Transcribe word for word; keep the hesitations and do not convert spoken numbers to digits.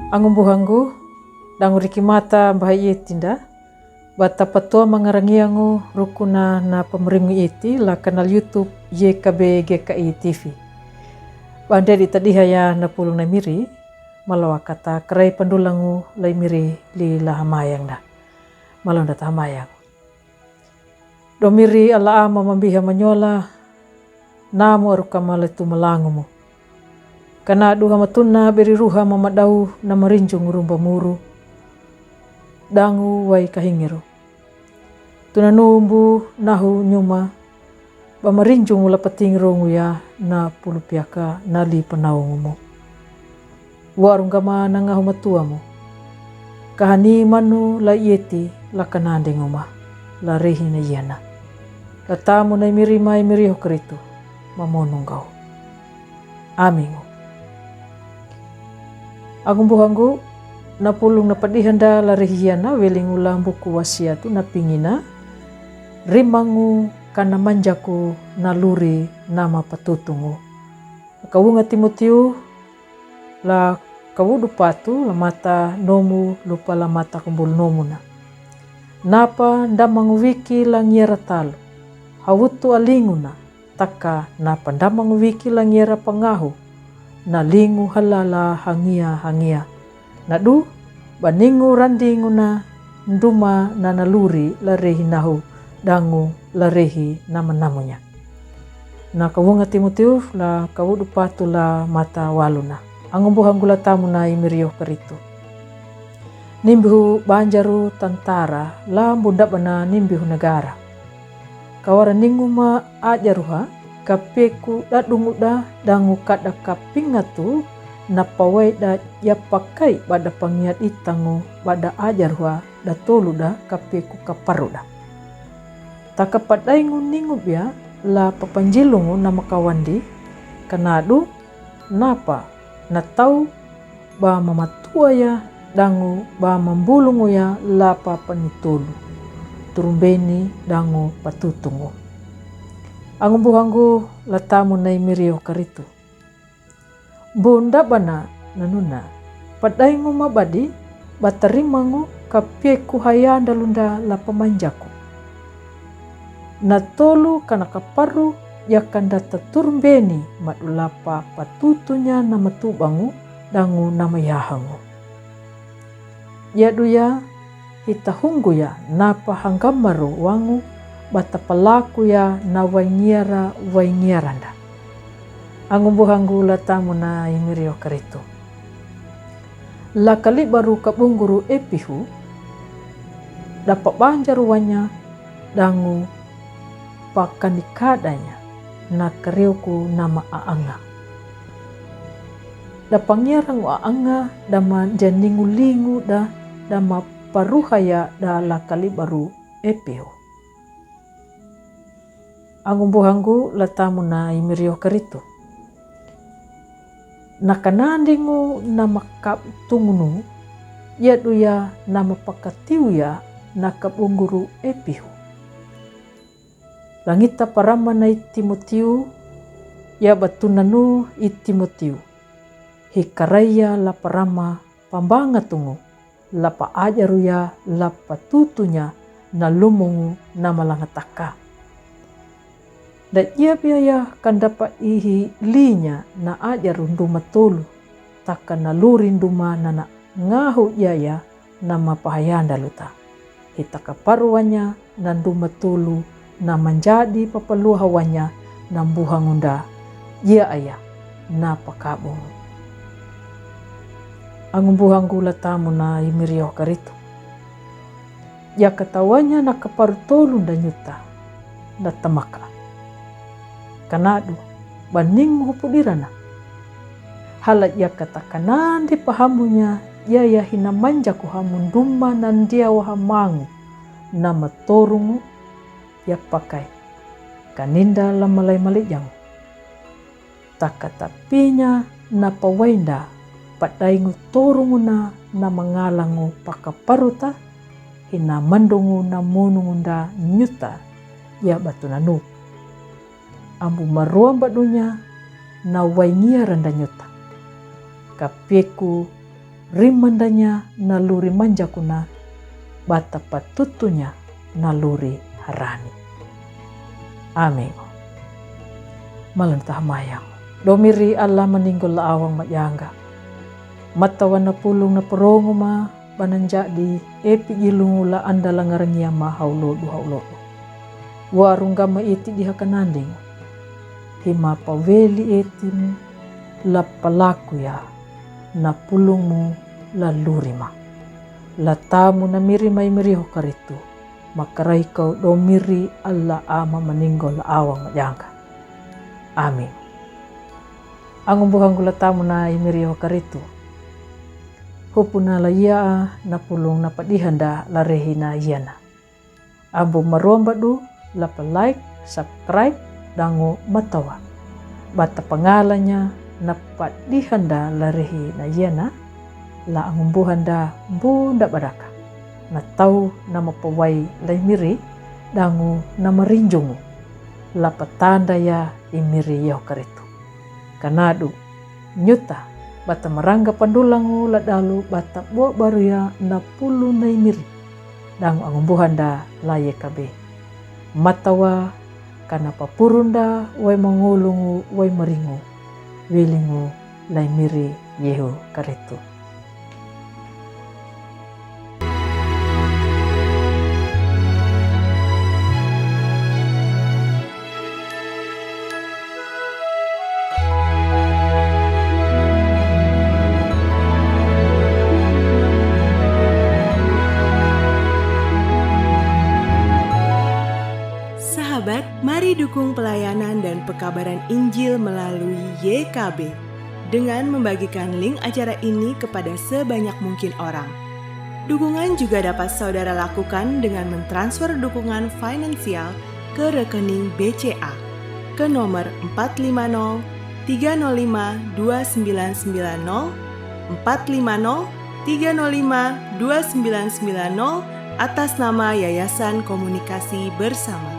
Angumbuhangu, dangu riki mata baha ieti nda, bata patua mangarangiangu rukuna na pamringu ieti la kanal YouTube Y K B G K I T V. Bande di tadiha ya na pulung na miri, malawa kata kerai pandulangu lai miri li la hamayang nda. Malonda ta hamayang. Domiri ala ama mambiha manyola, namu aruka maletu malangumu. Kana duha matuna beri ruha mamadau na marinjung rumba muru. Dangu wai kahingiru. Tuna numbu nahu nyuma, ba marinjung la patingrongu ya na pulupiaka na li panaungumu. Warung gama na ngahu matuamu. Kahani manu la ieti la kanande nguma, la rehi na iana. La tamu na imiri mai miri hokeritu, mamonung gau. Amingu. Angumbuhangu, na pulung na padihanda la rehi iana welingu la buku wasiatu na pingina, rimangu kana manjaku na luri nama patutungu. Kawunga Timotiu, la kawudu patu, la mata nomu, lupa la mata kumbul nomuna. Napa ndamangu wiki la ngiara talu, hawutu alinguna, taka napa ndamangu wiki la ngiara pangahu, na lingu halala hangia hangia. Nadu, baningu randinguna nduma na naluri la rehi nahu, dangu la rehi nama namunya. Na kawunga Timotiu la kawudu patu la mata waluna. Angumbuhangu la tamu na imirio keritu. Nimbihu banjaru tantara la bundabana nimbihu negara. Kawara ninguma ajaruha, kapeku dadunguda dangu kada kapingatu, na pawaida yapakai bada pangiat itangu bada ajaruha da toluda kapeku kaparuda. Taka padaingu ningu bia la papanjilungu nama kawandi, kanadu, napa, na tau, ba mamatua ya, dangu, ba mambulungu ya, la papanitolu. Turumbeni, dangu, patutungu. Angumbuhangu la tamu na imirio keritu. Bundabana nanuna, padaingu mabadi, batarimangu kapeku hayanda lunda la pamanjaku. Na tolu kana kaparu, yakanda taturumbeni madulapa patutunya nama tubangu, dangu nama yahangu. Yaduya, hitahunguya, napa hanggamaru wangu, bata palakuya na waingiara waingiaranda. Angumbuhangu la tamu na imirio keritu. La kalibaru kabunguru epihu, dapa banjaru wanya, dangu pakanikadanya, na keriuku nama aanga. Da pangiarangu aanga, dama janingu lingu da, dama paruhaya da la kalibaru epihu. Angumbuhangu la tamu na imirio keritu. Na kanandingu nama kabutungunu, yaduya nama pakatiuya na kabunguru epihu. Langita parama na i Timotiu, ya batunanu i Timotiu. Hikaraya la parama pambangatungu, la paajaruya, la patutunya, na lumungu nama langataka. Da jia biaya kandapa ihi linya na ajaru nduma tolu, taka na luri nduma nana ngahu jaya nama pahayanda luta. Hitaka paruwanya na nduma tolu na manjadi papaluhawanya na mbuhangunda, jia aya na pakabung. Angumbuhangu la tamu na imirio karitu. Jakatawanya na kaparu tolu nda nyuta, nda tamaka. Kanadu, baningu hupudirana. Hala jakata kanandi pahamunya, jaya hina manjaku hamu nduma nandia wahamangu, na matorungu, japakai. Kaninda lamalai malijangu. Takatapinya na pawainda, padaingu torunguna na mangalangu pakaparuta, hina mandungu na munungunda nyuta, ya batunanu. Ambu maruamba dunya na waingia randa nyuta. Kapieku rimandanya na luri manjakuna, bata patutunya na luri harani. Amin. Malanta hamayang. Domiri Allah maninggol la awang majanga. Matawa na pulung na perongu ma bananjadi epi gilungu la anda la ngarangia ma haulodu haulodu. Warunggama eti dihakananding. Hima paweli etimu la palakuya na pulungmu la lurima. La tamu na miri mai miri hokaritu. Makarai kau domiri Allah ama maninggol la awang majanga. Amin. Angumbuhanggu la tamu na imiri hokaritu. Hupuna la ia na pulung na padihanda la rehina iana. Ambu maruambadu la pa like, subscribe, dangu matawa. Bata pangalanya na padihanda la rehina iana, la angumbuhanda bunda baraka. Na tau na mapawai la imiri, dangu na marinjungu. La patanda ya imiri yau karitu. Kanadu, nyuta, bata marangga pandulangu la dalu bata bua baria na pulu na imiri. Dangu angumbuhanda la yekabe. Matawa kana papurunda wai mangulungu wai maringu. Wilingu la imiri yehu karitu. Sahabat, mari dukung pelayanan dan pekabaran Injil melalui Y K B dengan membagikan link acara ini kepada sebanyak mungkin orang. Dukungan juga dapat saudara lakukan dengan mentransfer dukungan finansial ke rekening B C A ke nomor empat lima nol tiga nol lima dua sembilan sembilan nol, empat lima nol tiga nol lima dua sembilan sembilan nol, atas nama Yayasan Komunikasi Bersama.